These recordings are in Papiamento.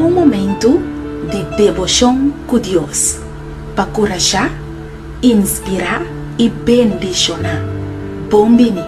Un momentu di deboshon ku Dios pa kurashá, inspirá i bendishoná. Bon bini!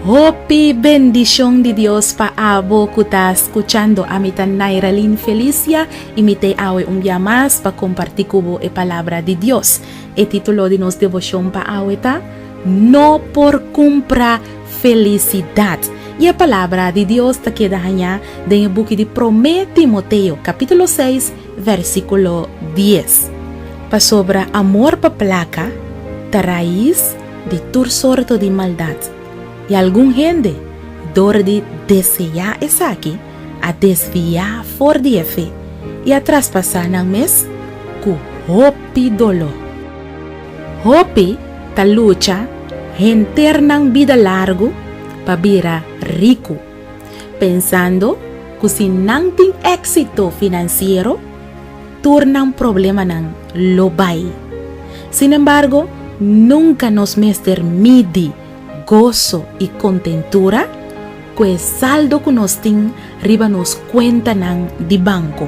Hopi bendishon di Dios pa abo ku ta skuchando. Ami ta Nairalyn Felicia i mi t'ei awe un bia mas pa kompartí ku bo e palabra di Dios. E título di nos devoshon pa awe ta, No por kumpra felisidat. I e palabra di Dios ta keda hañá den e buki di Promé Timoteo, kapítulo seis, versíkulo dies. Pasobra amor pa plaka ta rais di tur sorto di maldat, i algun hende, dor di deseá esaki, a desviá for di e fe i a traspasá nan mes ku hopi doló. Hopi ta lucha henter nan bida largu pa bira riku, pensando ku si nan tin éksito finansiero, tur nan problemanan lo bai. Sinembargo, nunka nos mester midi goso i kontentura ku e saldo ku nos tin riba nos kuentanan di banko.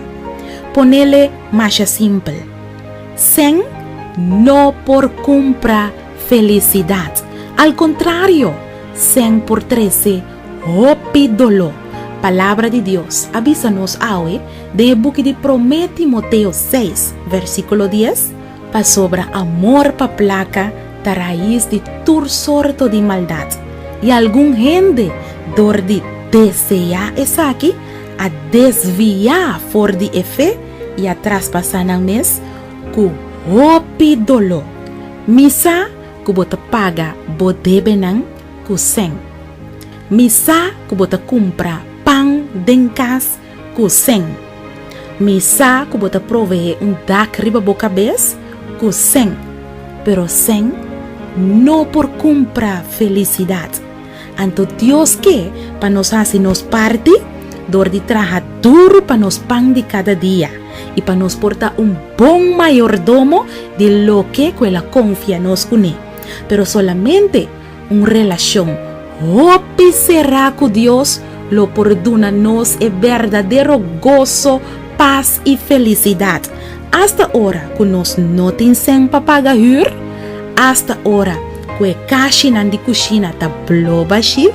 Ponele masha simpel, Sèn no por kumpra felisidat. Al kontrario, sèn por trese hopi doló. Palabra di Dios a bisa nos awe den e buki di Promé Timoteo seis, versíkulo dies, Pasobra amor pa plaka ta rais di tur sorto di maldat, i algun hende dor di deseá esaki a desviá for di e fe i a traspasá nan mes ku hopi doló. Mi sa ku bo ta paga bo debenan ku sèn. Mi sa ku bo ta kumpra pan den kas ku sèn. Mi sa ku bo ta proveé un dak riba bo kabes ku sèn. Pero sèn no por kumpra felisidat. Anto Dios ke pa nos hasi nos parti dor di traha duru pa nos pan di kada dia i pa nos por ta un bon mayordomo di loke ku el a konfia nos kuné. Pero solamente Un relashon hopi será ku Dios lo por duna nos e berdadero goso, pas i felisidat, asta ora ku nos no tin sèn pa paga hür, asta ora ku e kashinan di kushina ta blo bashí,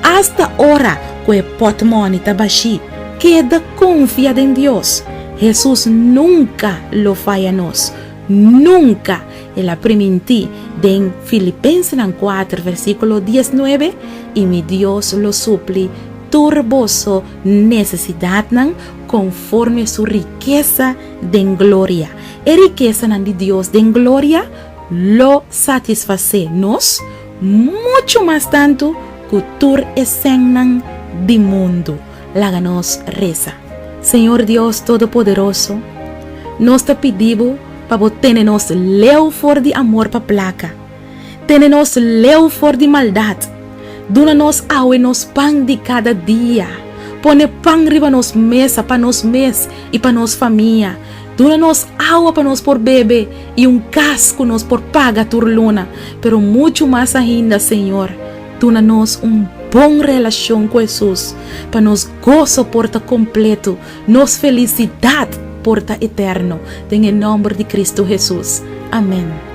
asta ora ku e pòtmòni ta bashí. Keda konfia den Dios. Hesus nunka lo faya nos. Nunka! El a primintí den Filipensenan kuater versíkulo diesnuebe, I mi Dios lo supli tur boso nesesidatnan konforme su rikesa den gloria. E rikesanan di Dios den gloria lo satisfasé nos muchu mas tantu ku tur e sènnan di mundu. Laga nos resa. Señor Dios Todopoderoso, nos ta pidi Bo pa Bo tene nos leu for di amor pa plaka. Tene nos leu for di maldat. Duna nos awe nos pan di kada dia. Pone pan riba nos mesa pa nos mes i pa nos famia. Duna nos awa pa nos por bebe i un kas ku nos por paga tur luna. Pero muchu mas ainda, Señor, Duna nos un bon relashon ku Hesus pa nos goso por ta kompleto, nos felisidat por ta eterno. Den e nòmber di Kristu Hesus. Amèn.